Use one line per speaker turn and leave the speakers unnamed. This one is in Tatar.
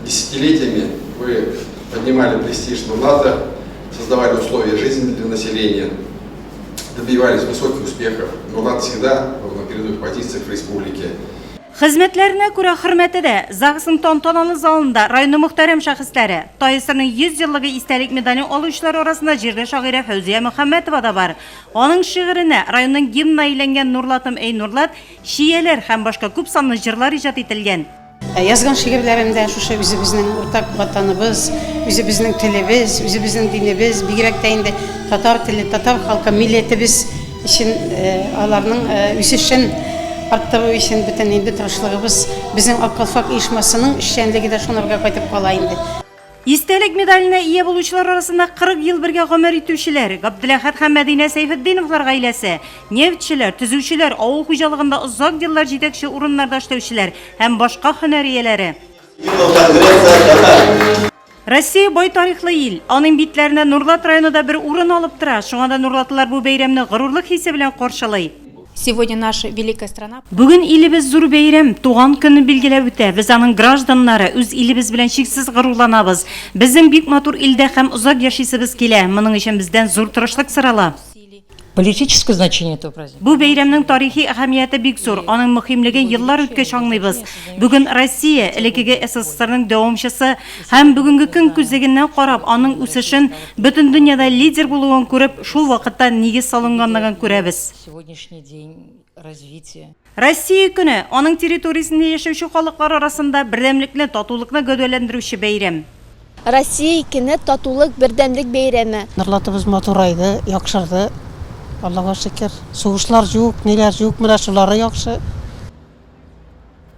Десятилетиями вы поднимали престиж Нурлата, создавали условия жизни для населения, добивались высоких успехов. Нурлат всегда был на передовых позициях в республике.
Хезмәтләренә күрә хөрмәте дә, ЗАГСның тантаналы залында районның мөхтәрәм шәхесләре, ТАССРның 100 еллыгы истәлек медален алучылар арасында җирле шагыйрә Фәүзия Мөхәммәтова да бар. Аның шигыренә районның гимнына әйләнгән Нурлатым, әй, Нурлат, Чияләр һәм башка күп санлы җырлар иҗат ителгән.
Язган шигырьләремдә шушы үзебезнең уртак Ватаныбыз, үзебезнең телебез, үзебезнең динебез, бигрәк тә инде татар теле, татар халкы, милләтебез өчен аларның үсешен арттыру өчен бөтен инде тырышлыгыбыз, безнең Ак калфак оешмасының эшчәнлеге дә шунарга кайтып кала инде.
Истәлек медаленә ия булучылар арасында 40 ел бергә гомер итүчеләр, Габделәхәт һәм Мәдинә Сәйфетдиновлар гаиләсе, нефтьчеләр, төзүчеләр, авыл хуҗалыгында озак еллар җитәкче урыннарда эшләүчеләр һәм башка һөнәр ияләре. Россия бай тарихлы ил. Аның битләренә Нурлат районы да бер урын алып тора. Шуңа да нурлатлылар бу бәйрәмне горурлык хисе белән каршылый.
Сегодня наша великая страна.
Бүген илебез зур бәйрәм, туган көнен билгеләп үтә. Без аның гражданнары, үз илебез белән чиксез горурланабыз. Безнең бик матур илдә һәм озак яшисебез килә. Моның өчен бездән зур тырышлык сорала.
Политическое значение этого праздника.
Бу бәйрәмнең тарихи әһәмияте бик зур, аның мөһимлеген еллар үткәч аңлыйбыз. Бүген Россия, элеккеге СССРның дәвамчысы һәм бүгенге көн күзлегеннән карап, аның үсешен, бөтен дөньяда лидер булуын күреп, шул вакытта нигез салынганлыгын күрәбез.
Сегодняшний день развития.
Россия көне, аның территориясендә яшәүче халыклар арасында бердәмлекне, татулыкны гәүдәләндерүче бәйрәм.
Россия көне, татулык, бердәмлек бәйрәме.
Норлатыбыз матурайды, яхшырды, Аллага шөкер. Сугышлар юк, ниләр юк, менә шулары яхшы.